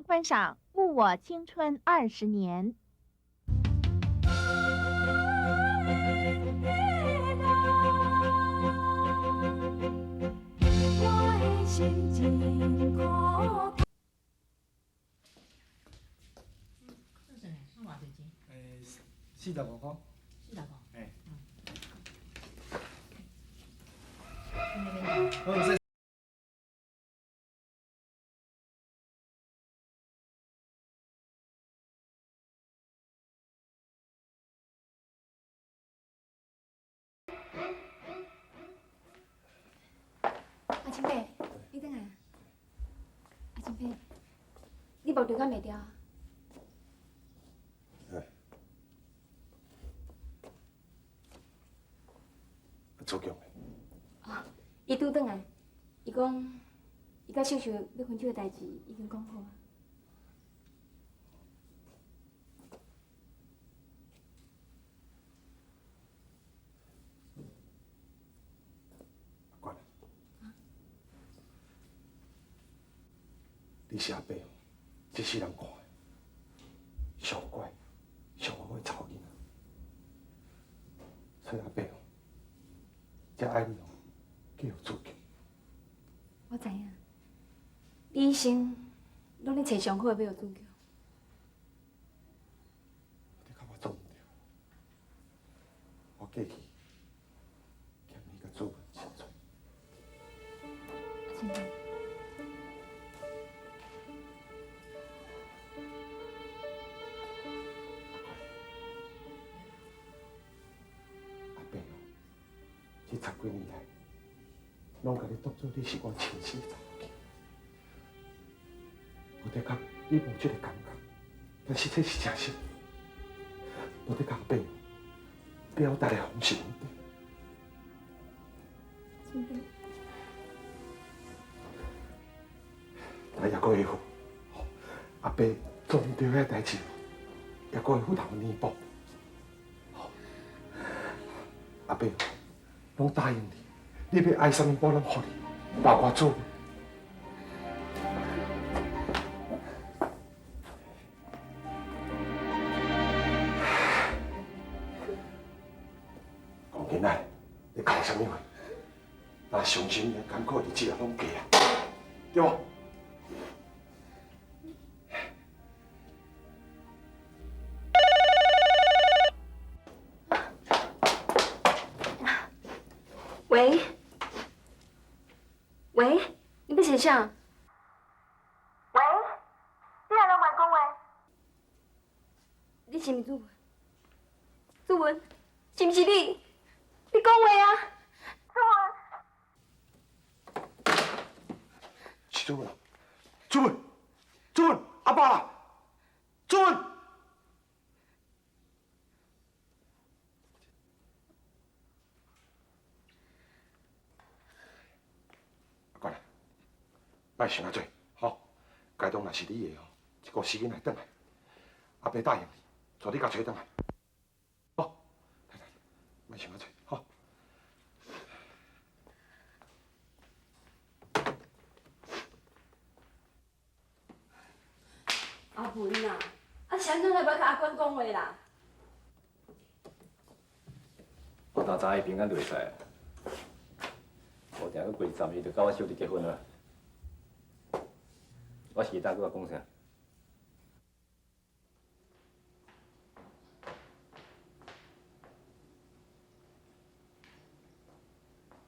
观赏《误我青春二十年》。45箍。 45。欸。嗯。好，阿金伯，你转来。阿金伯，你牧场敢卖掉啊？祖强。哦，伊拄转来，伊讲，伊佮秀秀欲分手的代志已经讲好啊。阿冠，你是阿伯，这世人看的，上乖、上好的查某囡仔，所以阿伯才爱你哦，叫祖强。我知影，你一生拢咧揣上好的欲予祖强。的确我做毋著，我过去欠你佮祖文真济。阿金伯。阿伯哦，这十几年来，拢共你当做你是我亲生查某囝。无的确，你无这个感觉，但是这是真实。无的确，阿伯表达的方式毋对。但抑阁会赴，阿伯做毋著彼代志，抑阁会赴通弥补。阿伯拢答应你，你欲爱啥物我拢予你，包括做。讲囡仔，你哭啥物话？若伤心、艰苦的日子也拢过啊，对无？喂，喂，你欲找啥？喂，你来拢莫讲话。你是毋是祖文？祖文，是毋是你？你讲话啊！祖文。是祖文，祖文，祖文，阿爸啦，祖文。阿冠啊，莫想遐济，吼，该当若是你的哦，一个死囡仔转来，阿伯答应你，带你共揣转来，好，来来，莫想遐济，吼。阿文啊，啊是按怎来无共阿冠讲话啦？我若知影伊平安就会使，无定阁过20年就佮我小弟结婚啊。我是当阁来讲啥？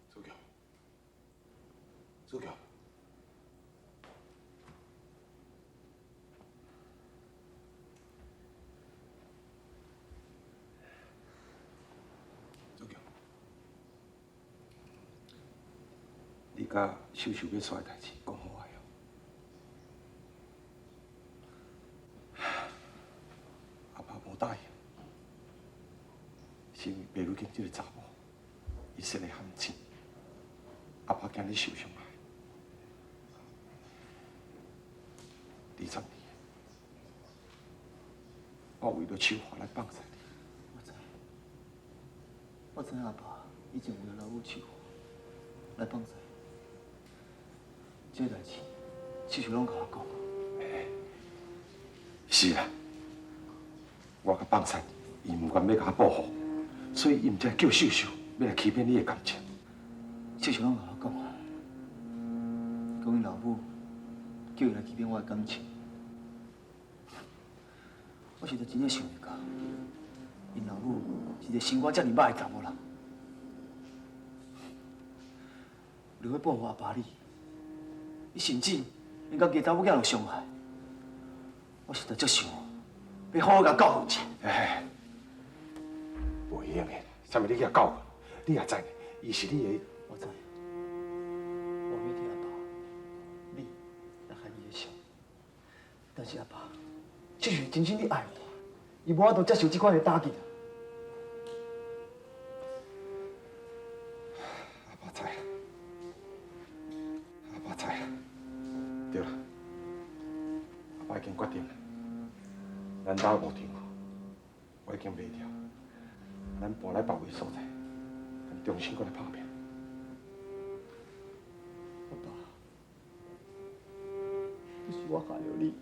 祖强，祖强，祖强，你佮秀秀欲煞的代志讲好啊哟。阿爸无答应，是因为白如金这个查某，伊设的陷阱，阿爸惊你受伤害。20年，我为了秋华来放弃你。我知，我知阿爸以前为了老母秋华来放弃你，这个代志，秀秀拢共我讲。欸，是啦，我佮放杀，伊毋甘欲共我报复，所以伊毋才叫秀秀欲来欺骗你的感情。秀秀攏共我讲啊，讲𪜶老母叫伊来欺骗我的感情，我实在真正想袂到，𪜶老母是一个心肝遮尔歹的查某人。为了欲报复阿爸你，伊甚至连家己查某囝都伤害，我实在足想欲好好共教训一下。哎，袂用的，啥物你去共教训？你也知，伊是你的。我知，我欲替阿爸，你来害伊的伤。但是阿爸，这是真心的爱我，伊无法度接受这款的打击。阿爸知啦，阿爸知啦。对啦，阿爸已经决定了，咱兜牧场我已经卖掉，咱搬来别位所在，咱重新阁来拍拼。阿爸，是我害了你。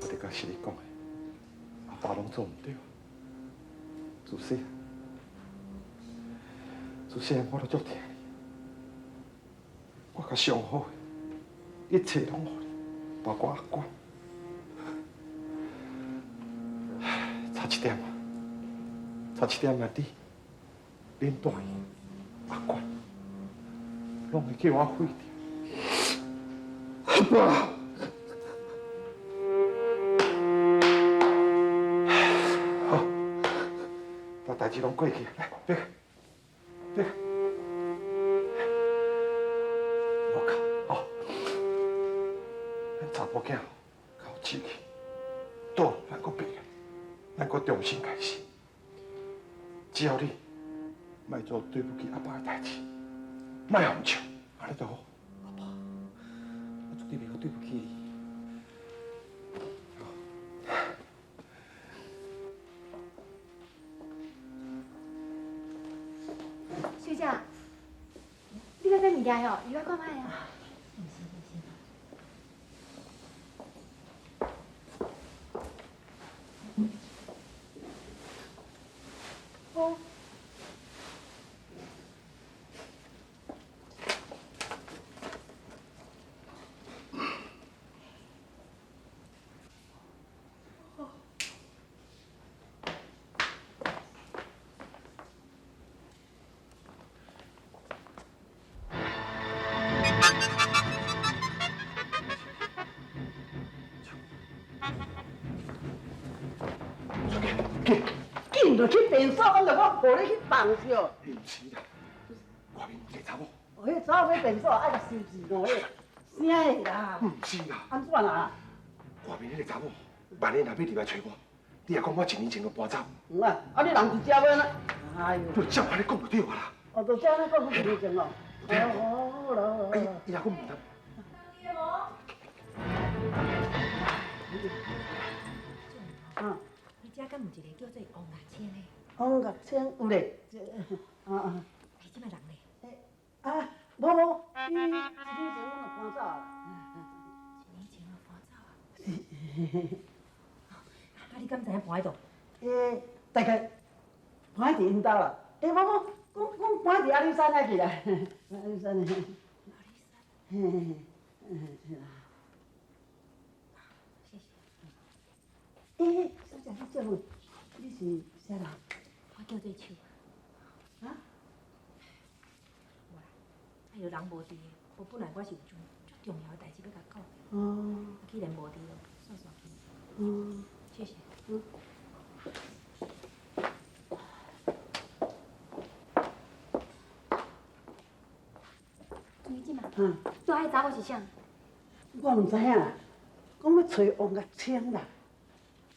我得佮实你讲的，阿爸拢做毋对。自细，自细我都足疼你，我较上好的，一切拢予你，包括阿关。差一点啊，差一点啊，你，恁大姨、阿关，拢会叫我废掉。阿爸。好，把代志拢过去，来，别，别，无哭，哦，咱查埔囝较有志气，倒咱阁爬起来，咱阁重新开始。只要你莫做对不起阿爸的代志，莫予人笑，按呢就好。阿爸，我绝对袂阁对不起你。小姐，你咧买物件哟？入来看觅啊。毋是毋是。哦。紧就去便所，讲著我予你去放笑。毋是啦，外面有一个查某。哦，彼个查某欲便所，爱共收钱哦，彼个啥的啦？毋是啦。按怎啦？外面彼个查某，万一若欲入来揣我，你若讲我一年前就搬走。有啊，啊你人伫遮欲按怎？哎哟。就照按呢讲就对啊啦。哦，就照按呢讲，一年前哦。哦，好啦好啦。啊，伊若阁毋通。嗯。你遮敢有一个叫做王月清的？王月清有咧，啊啊。伊这摆人咧？啊，无无，伊一年前阮就搬走啊。一年前就搬走啊？是。啊，你敢知影搬佗？欸，大概搬伫𪜶兜啦。欸，无无，讲讲搬伫阿里山遐去啦。阿里山的。阿里山。嘿嘿嘿，嗯，是啦。谢谢。欸，小姐，你借问，你是啥人？我叫做秋。啊？无啦，哎哟，人无伫，无本来我是有桩足重要的代志欲共讲。哦。既然无伫咯，煞煞去。嗯。谢谢。嗯。朱玉珍啊，嗯。拄仔彼查某是啥？我毋知影啦，讲欲揣王月清啦。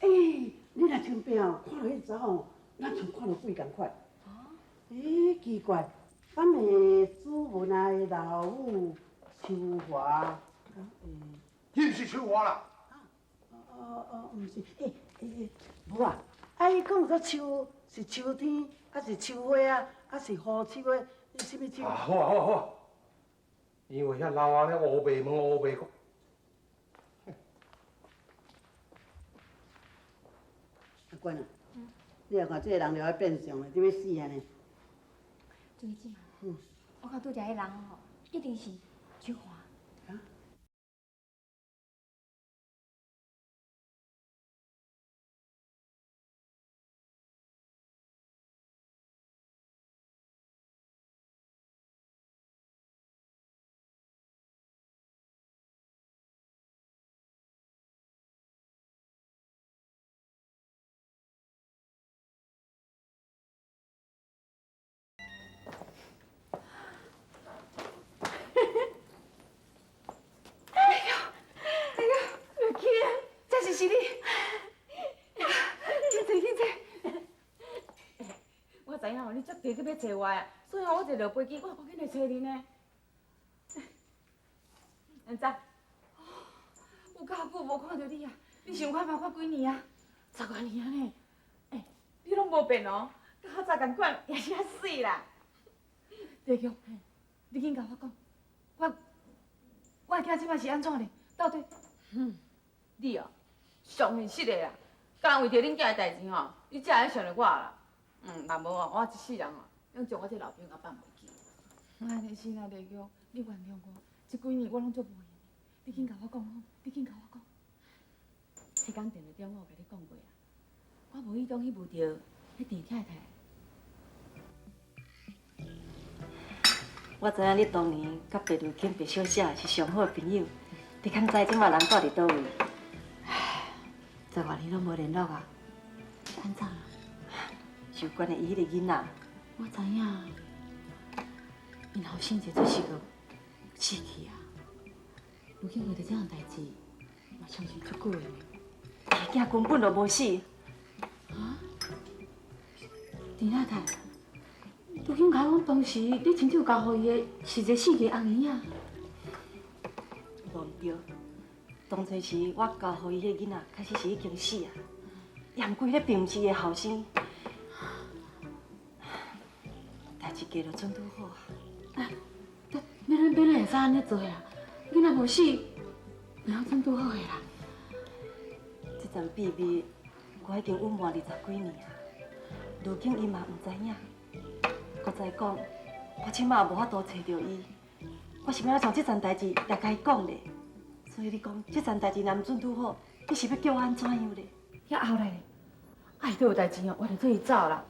欸，你若穿病哦，看著彼查某，咱像看著鬼仝款。哦。欸，奇怪，敢会朱文啊的老母秋华？伊毋是秋华啦。哦哦，毋是，欸欸，无啊，啊伊讲做秋是秋天，抑是秋花啊，抑是雨秋的，你啥物手？啊，好啊，好啊，好啊。因为遐老啊，咧乌白问乌白讲。阿娟啊，你若看这个人就爱变相了，你欲死按呢？朱姐，我看拄才彼人吼，一定是秋华。啊？这是是你，紧坐紧坐。我知影哦，你足急去欲揣我啊，所以我一落飞机，我赶紧来揣你呢。按怎？有够久无看著你啊！你想看嘛看几年啊？十外年啊呢？欸，你拢无变哦，佮较早仝款，也是较媠啦。弟兄，你紧共我讲，我的囝这摆是按怎咧？到底？你哦，上现实的啦，敢为著恁囝的代志吼，你才会想著我啦。若无哦，我一世人哦，拢将我这老朋友放袂记。按呢是啦，丽玉，你原谅我，这几年我拢足无闲的。你紧共我讲吼，你紧共我讲。彼工电话中我有共你讲过啊，我无意中去问著彼陈太太。我知影你当年佮白如金、白小姐是上好的朋友，你敢知这摆人蹛伫佗位？十外年拢无联络啊，是按怎啦？就关于伊彼个囡仔，我知影，𪜶后生一个做是个死去啊。如今为著这项代志，嘛相信足久的呢。伊囝根本就无死。啊？陈太太，如今共我讲，当时你亲手交予伊的是一个死去的红婴仔。无毋对，当初时我交予伊彼个囡仔，确实是已经死啊。也毋过彼并毋是伊的后生，代志过了准拄好啊。欲按怎会使按呢做啊？囡仔无死，袂晓准拄好的啦。这层秘密我已经隐瞒20几年啊，如今伊嘛毋知影。阁再讲，我这摆也无法度揣著伊，我是欲按怎将这层代志来共伊讲咧？所以你讲这层代志若毋准拄好，你是欲叫我按怎样咧？遐后来咧，啊，伊佫有代志哦，我就做伊走啦。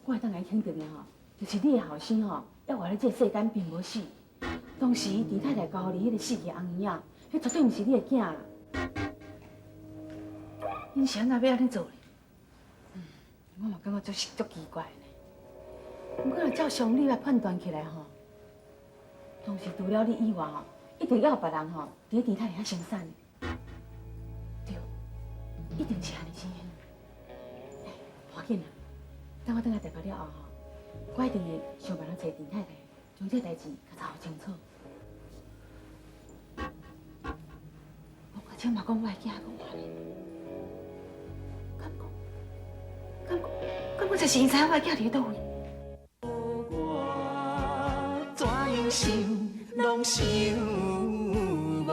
我会当共伊肯定的吼，就是你的后生吼，犹活咧这个世间并无死。当时陈太太交予你彼个死去红婴仔，彼绝对毋是你的囝啦。𪜶是按怎欲按呢做咧？我嘛感觉足足奇怪的呢。毋过若照常理来判断起来吼，当时除了你以外吼，一定犹有别人吼，伫咧陈太太遐生产的。对，一定是按呢情形。欸，无要紧啦，等我转来台北了后吼，我一定会想办法揣陈太太，将这代志共查清楚。王阿青嘛讲我的囝犹活咧，敢讲？敢讲？敢讲就是𪜶知影我的囝伫咧佗位？怎样想，拢想无。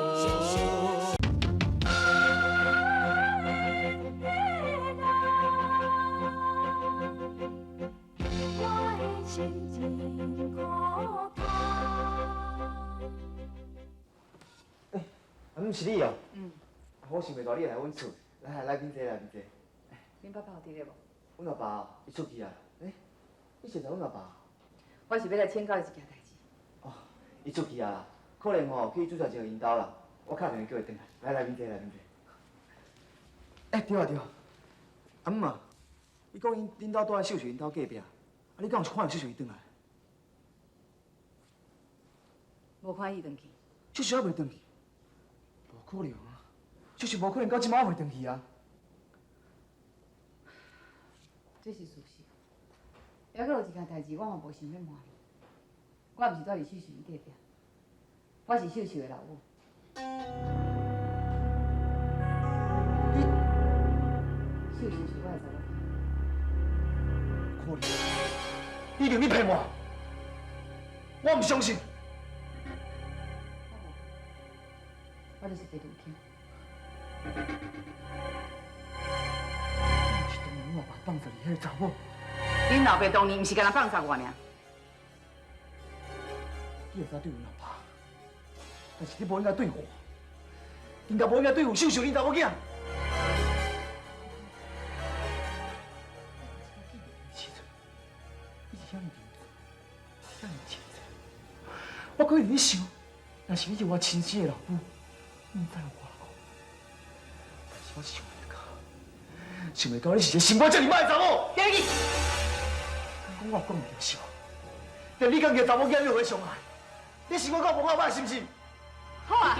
欸，啊，毋是你哦。我想袂到你会来阮厝，来来，免坐来，免坐。恁爸爸有伫咧无？阮阿爸哦，伊出去啊。欸，你是找阮阿爸？我是欲来请教伊一件代志。哦，伊出去啊，可能吼去注册一个𪜶兜啦。我敲电话叫伊转来。来来，免坐来，免坐。欸，对啊对啊。阿姆啊，你讲恁兜住佇秀秀𪜶兜隔壁，啊，你敢有看著秀秀伊转来？无看伊转去。秀秀犹袂转去？无可能啊！秀秀无可能到这摆犹袂转去啊！这是事实。犹阁有一件代志，我嘛无想欲瞒你。我毋是住伫秀秀𪜶隔壁，我是秀秀的老母。你，秀秀是我的查某囝。可能，你一定咧骗我！我毋相信。我就是第卢卿。你是当年阮老爸放杀你彼个查某。恁老爸当年毋是干焦放杀我尔。你会使对阮老爸，但是你无应该对我，更加无应该对秀秀恁查某囝。你是遐尔仁慈，遐尔清楚，我可能咧想，若是你是我亲生的老母，毋知有偌苦。但是我想袂到，想袂到你是一个心肝遮尔歹的查某。对去。敢讲我讲毋对是无？但你家己的查某囝你有咧伤害，你心肝够无够歹是毋是？好啊。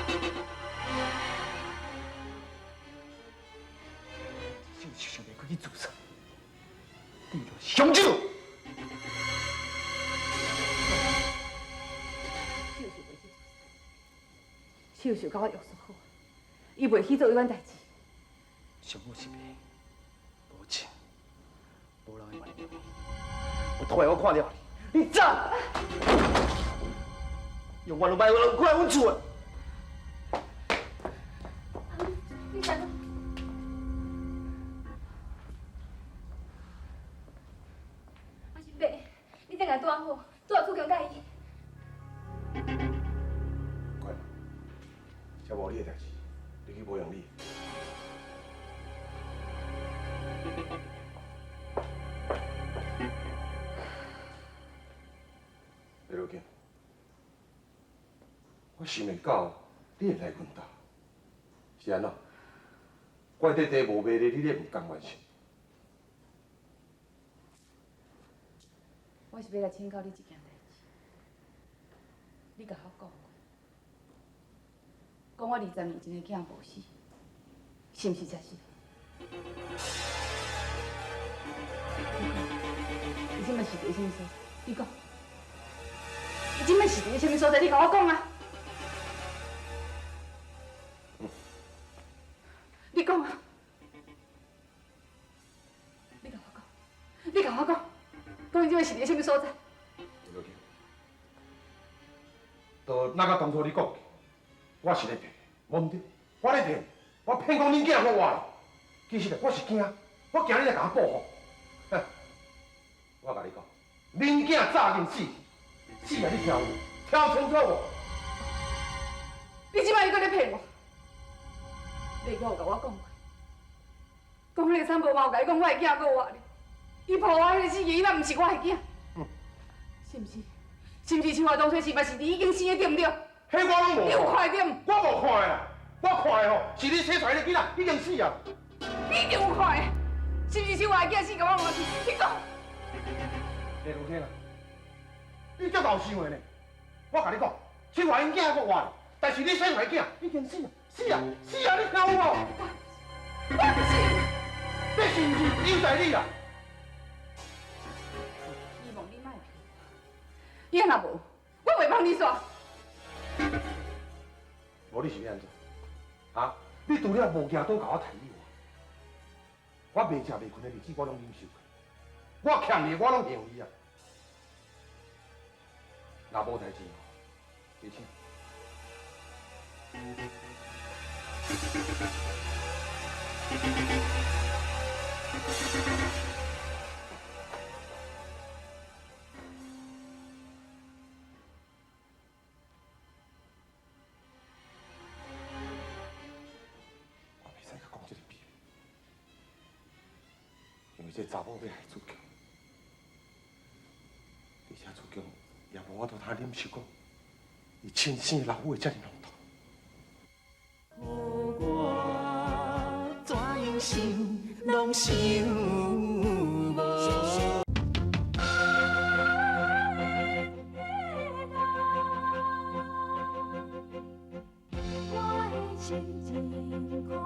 秀秀想袂开去自杀，你就是凶手。秀秀袂去自杀，秀秀佮我约束好，伊袂去做彼款代志。上好是白，无情，无人会原谅你。我讨厌我看著你，你走！永远拢莫过来阮厝的。你啥？我是伯，你等下拄仔好，拄仔出强佮伊。乖，这无你的代志，你去保养你。李如金，我想袂到你会来阮兜，是按怎？我的地无卖咧，你咧毋甘愿是？我是欲来请教你一件代志，你共我讲过，讲我20年前的囝无死，是毋是真实？你讲，伊这摆是伫啥物所在？你讲，伊这摆是伫啥物所在？你共我讲啊！你讲啊！你共我讲，你共我讲，讲伊这摆是伫啥物所在？李如金，就那个当初你讲的，我是咧骗，无毋对，我咧骗，我骗讲恁囝阁活。其实我是惊，我惊你来共我报复。哼，我共你讲，恁囝早已经死，死啊！你听有无？听清楚无？你这摆又阁咧骗我？你阁有共我讲过，讲彼个产婆嘛有共伊讲，我的囝阁活咧。伊抱我彼个死伊嘛毋是我的囝，是毋是？是毋是？像我当初是嘛是你已经生的对毋对？彼我拢无。你有看对毋？我无看的啦，我看的吼是你生出来的囡仔已经死啊。你一定有看的，是毋是？像我的囝死，共我换去，你讲。李如天啊，你足够想的呢。我共你讲，像我𪜶囝阁活，但是你生出来的囝已经死啊，死啊，死啊！你听有无？我毋信。你是毋是有在你啦？希望你莫骗我，你若无，我袂放你煞。无你是欲按怎？啊？你除了无行刀共我刣以外，我袂食袂睏的日子我拢忍受过，我欠你的我拢还你啊。若无代志，你请。我袂使阁讲这个秘密，因为这查某欲害子强，而且子强也无法度通忍受讲，伊亲生的老母会遮尔浓毒。予我怎样想，拢想无。我的心真苦痛。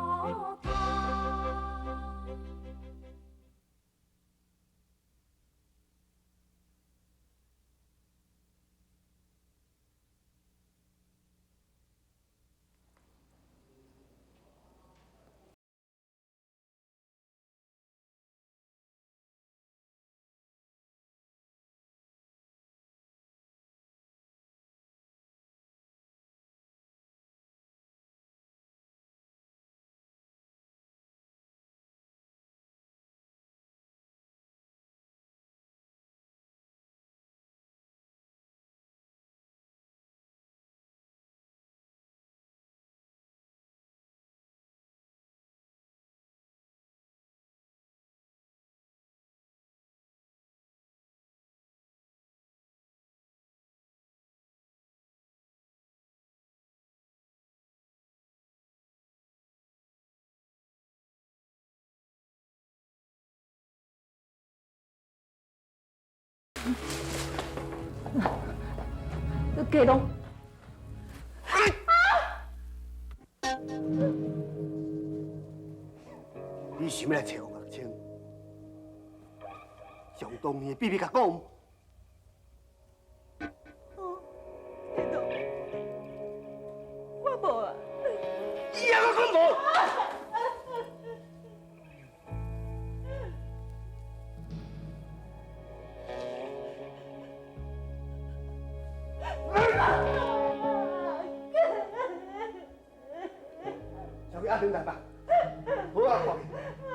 家东。你想欲来揣王玉清？将当年的秘密共讲。我无啊。你犹阁讲无？小妹，阿等来吧，好啊，看。